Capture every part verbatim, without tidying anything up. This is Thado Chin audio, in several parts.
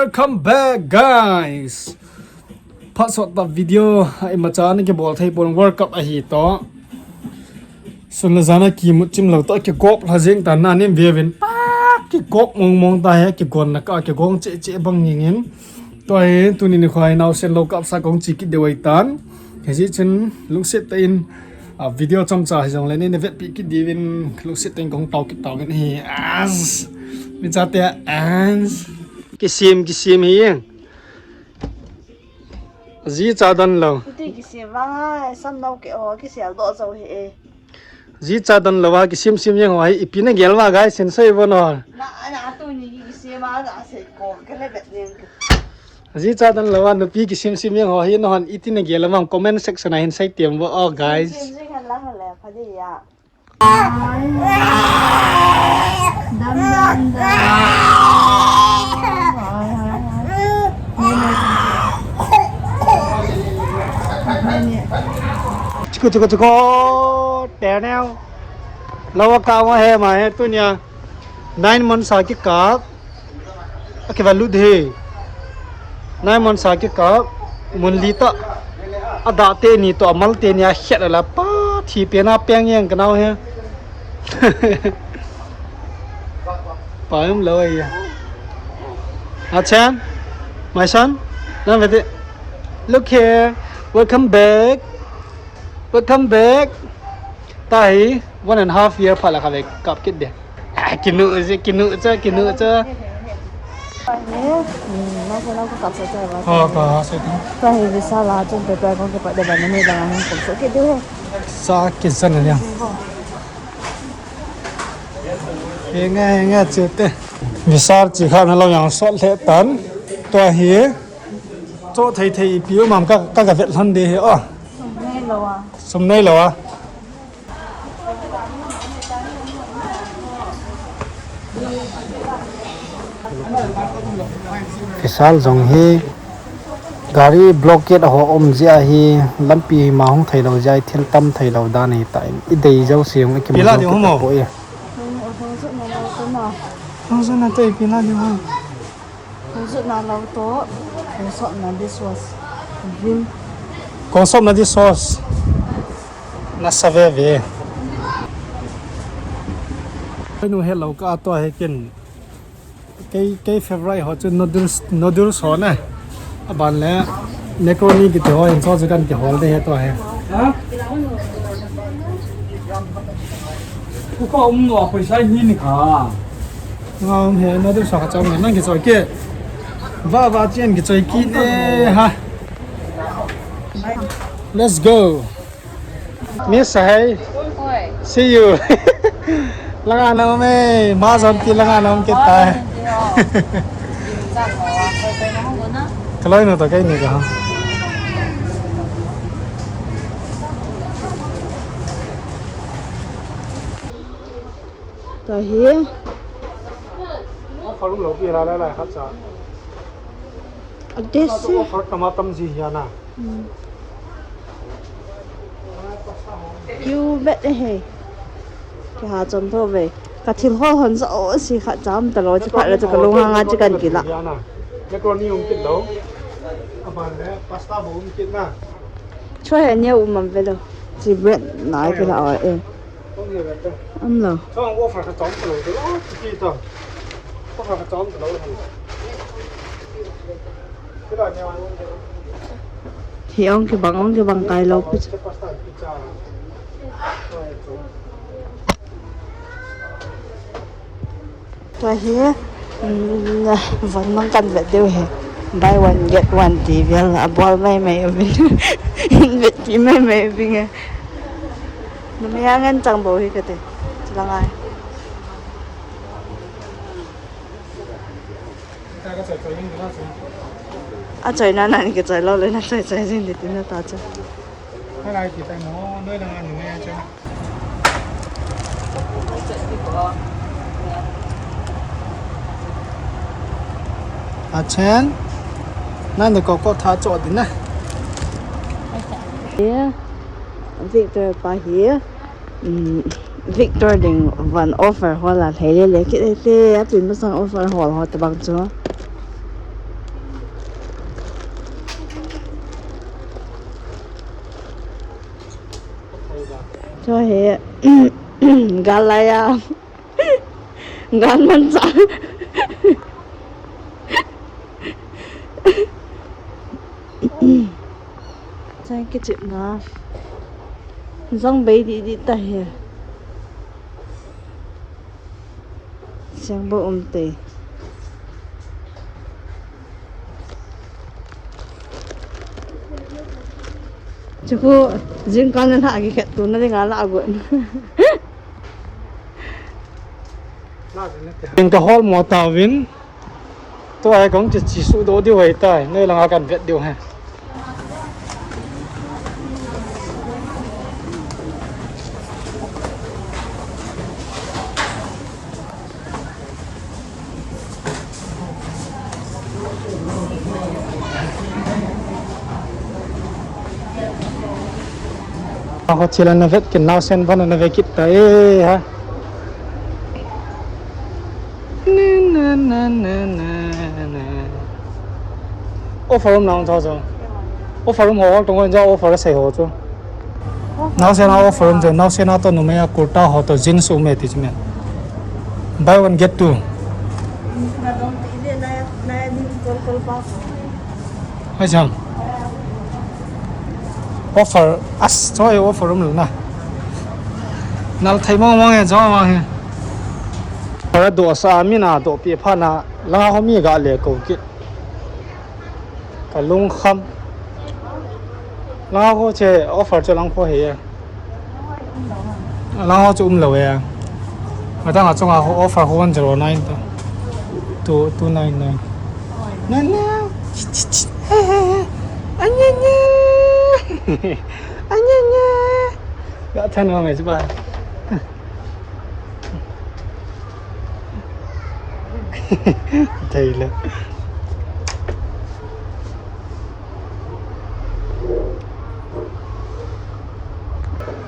Welcome back, guys. Phat sot ta video a imacha na kibol thei pon, World Cup ahi toh. Sun le jan a kimut chim lou toh, kigop lha jeng tan, nanin veuvin. Pa, kigop mong mong ta he, kigonna ka, kigong che che bang ngin. Tua hi tuni nikho hi naosen lou kap sa kong chi kit deu ahi tan. Hijeh chun lungset tah in, a, video chomcha hijongle nei na vetpi kit diuvin lungset tah in kong tao kit tauvin ahi. As. Mi chate as. Kisem, kisem hi. Ji cha don lou. Hiti kisem vang a, sam nau ke o, kisel doh jou hi e. Ji cha don lou a, kisem sem jeng ho hi, ipi na gel uva guys, hin sei vo no. Na, na, tuni kisem a, na sei ko, ka le bet ning. Ji cha don lou a, nupi kisem sem jeng ho hi, nahon iti na gel uva, comment section a hin sei tem vo o guys. Sem jeng han la han le, pha di ya. Dam, dam, dam. Hai, hai, hai. Chiku, chiku, chiku. Teneo. Lou a ka ma he ma he tunia. Nine months a kikap. A kiva lut hi. Nine months a kikap. Mun li ta. A da teni toh a mal teni a het la pa thi pen a peng jeng ka nau hi. Pa um lou ai. Achan, my son, nang vete. Look here. Welcome back. Welcome back. Tahi, one and a half year phat la kha ve kap kit de. Ah, kinu je, kinu cha, kinu cha. Tahi, hmm, na ko na ko kap sa cha ba. Ha, ka ha sa ti. Tahi, visa la chun paper kong kipat de ba na ni da na kong so kit de he. Sa kit sa na liang. He nga, he nga, che te. Visa chi kha na lou jong sot le tan. Tua hi. Cho thei thei ipi um am ka, ka, ka vet lhon de he o. Sum nei lou a. Sum nei lou a. Visa jong hi gari blockade ho um jeh a hi lampi hi ma hung thei lou jeh a hi thil tam thei lou dan ahi tan. I dei jouse jong i kimu jou kit tapoi. Hung, hung jot na lou to na. Hung jot na te ipi la di hung. Kong sotna lou toh, kong sotna dishwash. Vim. Kong sotna dishwash. Nasa veve. Kei nu helou ka tua he ken. Kei, kei favorite ho chu noodles, noodles ho na. Aban le macaroni kiti ho hin so chu kan kihol de he tua he. Ha? Upa um no, paisa ni ni kha. Ngam he, na du sa ka chang nang kichoi kit. Va va chen kichoi kit e ha. Let's go. Miss Sahai. Oi. See you. Langa na um e, ma jam ti langa na um kit tai. Kaloi no ta kai ni ka. Tahi. Offer um lou pi la la la khat cha. Ade se. Offer tam tam ji hi ana. Hmm. Kiu bet e he. Kiha chom tho ve. Ka thil hol hon sa o si khat cham ta lou, chi phat le chu ka lung hanga chi kan kila. Macaroni um kit lou. Aban le pasta bo um kit na. Chua he nia um am ve lou. Chi bread na kila o e. Am lou. Hi ong kibang, ong kibang kai lou pi. Tua hi, um, von mang kan vet diu hi. Buy one, get one ti vel a bol mai mai uvin. Vet pi mai mai uvin e. Numei a ngen chang bou hi kati. Chulanga. A choi na na ni ke choi lou le na choi choi jin di tin na ta cha. A chen, nang de ko ko tha cho di na. Ye, Victor pa hi, um, Victor ding van offer hol a thei le le kit e te, a pin masang offer hol ho tabang chu. Cho he. Gal lai a. Gal man cha. Sai kichep na. Jong bei di di ta he. Seng bo um te. Chuku jingkah na lha ki khet tu na dinga la gun. Jingkah hol mo ta vin. Tua hi kong chi chi su do diu ahi tai. Nei langa kan vet diu he. Aho thil ana vet kin naosen ban ana ve kit ta e ha. Na, na, na, na, na, na. Offer um naung tho jo. Offer um ho hol tong jo offer sei ho chu. Naosen a offer um jo, naosen a to numei a kurta ho to jeans um e ti chu me. Buy one get two. Hai chang. Offer as choi offer um lo na. Nal thei mong mong e jo ma he. Para do sa mi na do pi pha na la ho mi ga le ko kit. Ka lungkham. Lang ho che offer che lang ho he. Lang ho chu um lo e. Matang a chunga ho offer ho one zero nine to. Two, two nine nine. Nine nine. Anya nya. Anya nya. Ga than ho me ba. Thei le.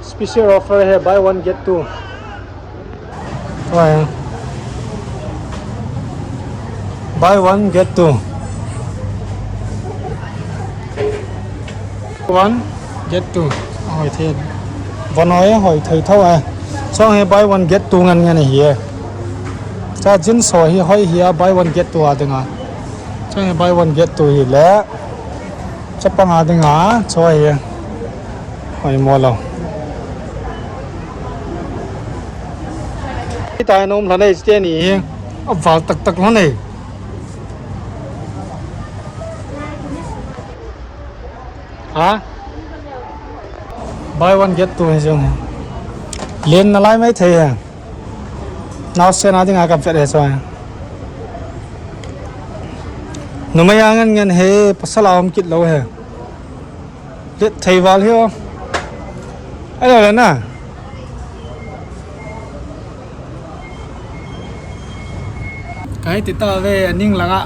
Special offer hai, buy one get two. Why? Buy one get two. One get two. Hoi thei. Von hoi hoi thei tho a. Chong hi buy one get two ngan ngan hi e. Cha jeans ho hi hoi hi a buy one get two a dinga. Chong hi buy one get two hi le. Chapang a dinga cho hi. Hoi mo lo. Hitai nom lha nei chite ni. Aval tak tak lha nei. Ha? Buy one get two hi jong hi. Len nalai mai thei hi. Naosen a dinga ka vet hi choi. Numei a ngen ngen hi pasal a um kit lo hi. Let thei val hi o. Alo le na. Kahi ti tave, aning langa.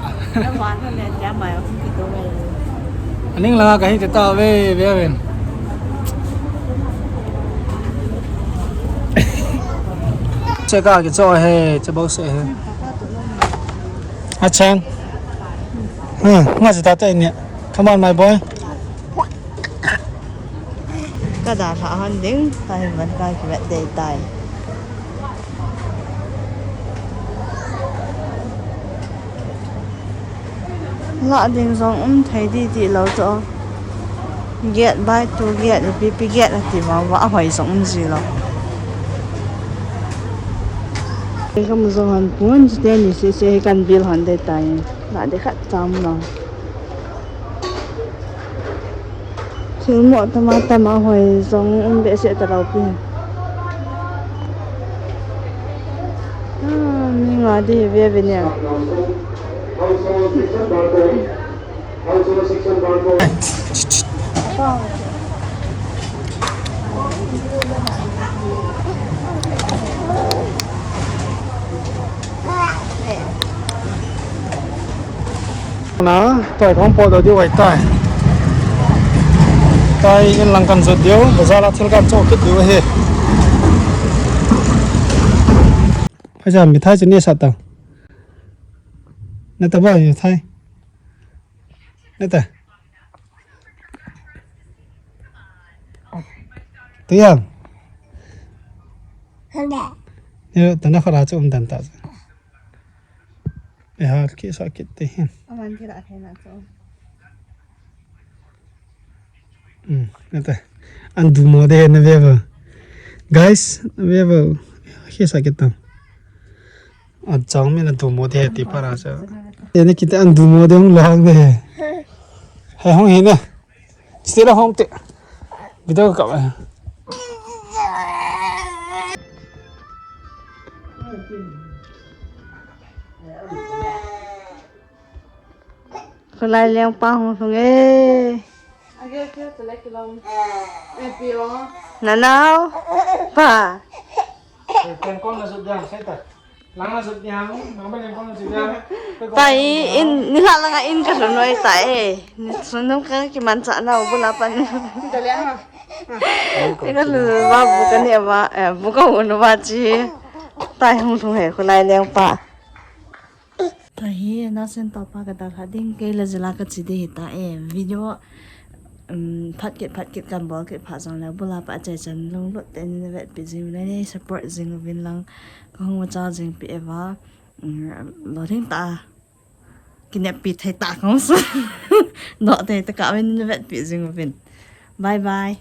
Aning langa kahi ti tave, ve ven. Che ka kicho he, che bou se he. Achan. Ha, nga se ta te ni. Come on, my boy. Ka dalha hon ding, ka hin van ka kivet dei tai. Lah ding jong um thei di di lo to. Get buy two get, pipi get ati ma va hoi jong um ji lo. Ka mu jong hon pun, chite ni se se hi kan bil hon dei tai. Lah de khat cham lo. Thil mo tama tama hoi jong um behseh ta lo pi. Ah, mi nga di ve ve ne. Na, toi kong po do diu ai tai. Tai in lang kan jot diu, bazar a thil kan cho kit diu ahi. Phai ja mithai chu ne sa ta. Na ta ba mithai. Na ta. Tu ya. Ni tana khara chu um dan ta chu. E ha, kisa kit te hin. Aman kila thei na chu. Hmm, ate. An du mo de na ve ba. Guys, na ve ba. Kisa kit tam. An chang mi na du mo de ti para cha. Ene kit an du mo de hung lang de. He hung hi na. Stila hung te. Video ka. Kholai lengpa hung lhung e. Nanao. Pa. Lengkon na sut jang, sai ta. Lang na sut jang, nang ba lengkon na sut jang. Pa hi in, ni la langa in ka lhun noi ta e. Ni sunum ka kimancha nau bula pan. Ka leng ha. Ka lhun ba bu ka ne ba, eh, bu ka un ba chi. Tai hung lhung e kholai lengpa. Tahi, nasen topa ka dalha ding, kei le Zila ka chi ding hita e. Video, um, phat kit, phat kit kan bol kit phat jong le, bula pa achai chan lunglut tah in na vetpi jing uvin, nei support jing uvin lang, ka hung machal jing pi e va, um, lo ding ta, kineppi thei ta kong su. No thei ta ka uvin na vetpi jing uvin. Bye bye.